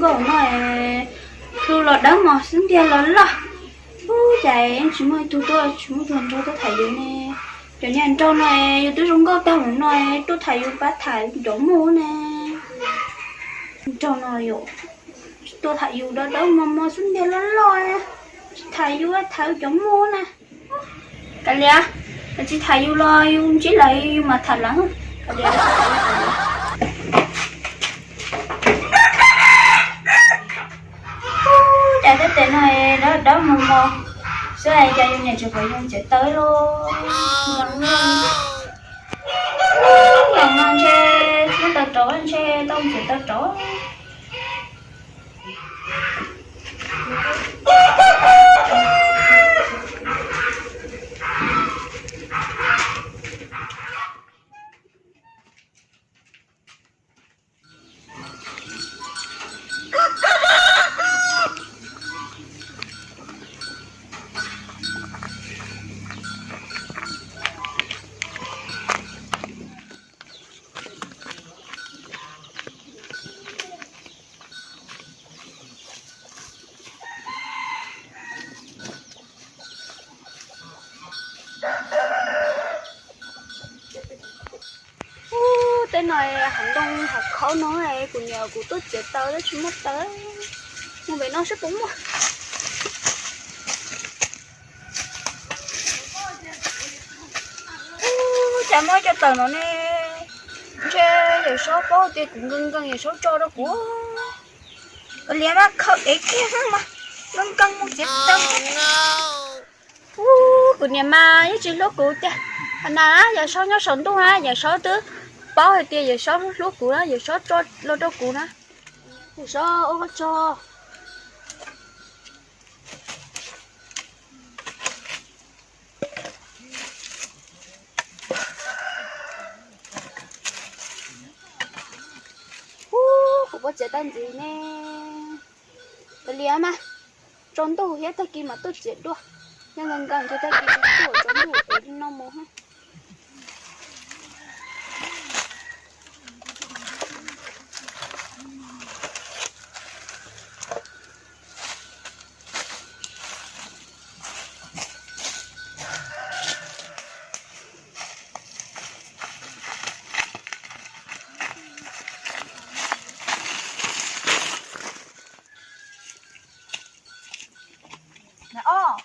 Ub, no, hlua los dawb mos xwb ntiag los loj. Ub, cas tsis muaj ib tug tuaj, tsis muaj ib tug nraug tuaj tham yus ne. Cov niag nraug no yus twb zoo nkauj tag mus no, tuaj tham yus pab tham cov muaj ne. Nraug no yus tuaj tham yus dawb dawb mos mos xwb ntiag los loj, tsis tham yus, tham cov muaj na. Kav liam, tsis tham yus los yus ntsib lawv yus mam tham lawv. Kav liam, cas tej tes no dawb dawb mos mos xwb, cas yus niam tseem pom yus txiav taws los. Los no ntshe muab taws rauv, ntshe tau txiav taws rauv. Ub, tej no hav ntoo hav khaub no, kuv niam kuv tuaj txiav taws tab tsis muaj taws, mus pem no saib puas muaj. Ub, cas muaj cov taws no ne, ntshe Yawm Saub paub tias kuv nkees nkees Yawm Saub tso rau kuv. Kav liam mas khaws ev kiag mas nkees nkees mus txiav taws. Ub, kuv niam mas yeej tsis hlub kuv tiag. Qhov na Yawm Saub nyob saum ntuj na, Yawm Saub twb paub hais tias Yawm Saub hlub kuv na, Yawm Saub tso los rau kuv na. Yawm Saub ua koj tso. Ub, kuv puas txiav tau ntxiv ne? Kav liam mas, tsaus ntuj thiab tag kis mam tuaj txiav dua. Nyob nkees nkees ces tag kis tuaj tsaus ntuj kuv li no mus. Os,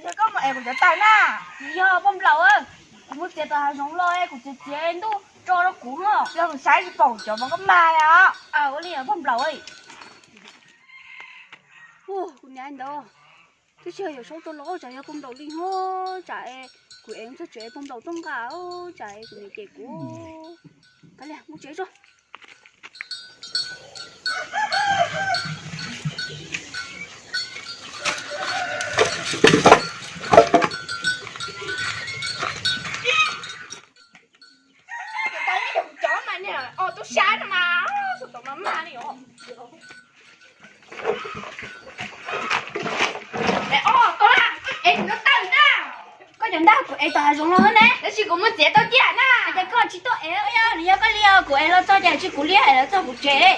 yog koj mus ev kuv cov taws na, nws yog poj nplaum, kuv mus txiav tom hav zoov los kuv txiav txiav ntuj tso rau kuv no, yog kuv saib tsis pom cov mas koj mag os. Ua li poj nplaum, kuv niam ntawd twb tsis yog Yawm Saub tso los tsam yog poj nplaum li hos tsam es kuv ev txog tsev poj nplaum tuaj nqa tsam es kuv niam cem kuv. Kav liam mus tsev tso. Cov mas niag os tub sab no mas, tub tom mas mag li os. Os, koj, koj ev kuv cov ntaj, koj cov ntaj kuv ev tom hav zoov los ne, tab sis kuv mus txiav tau tiag na. Ces koj tsis tuaj ev, yog nws yog koj li os, kuv ev los txog ces tsis kuv li, ev los txog kuv tsev.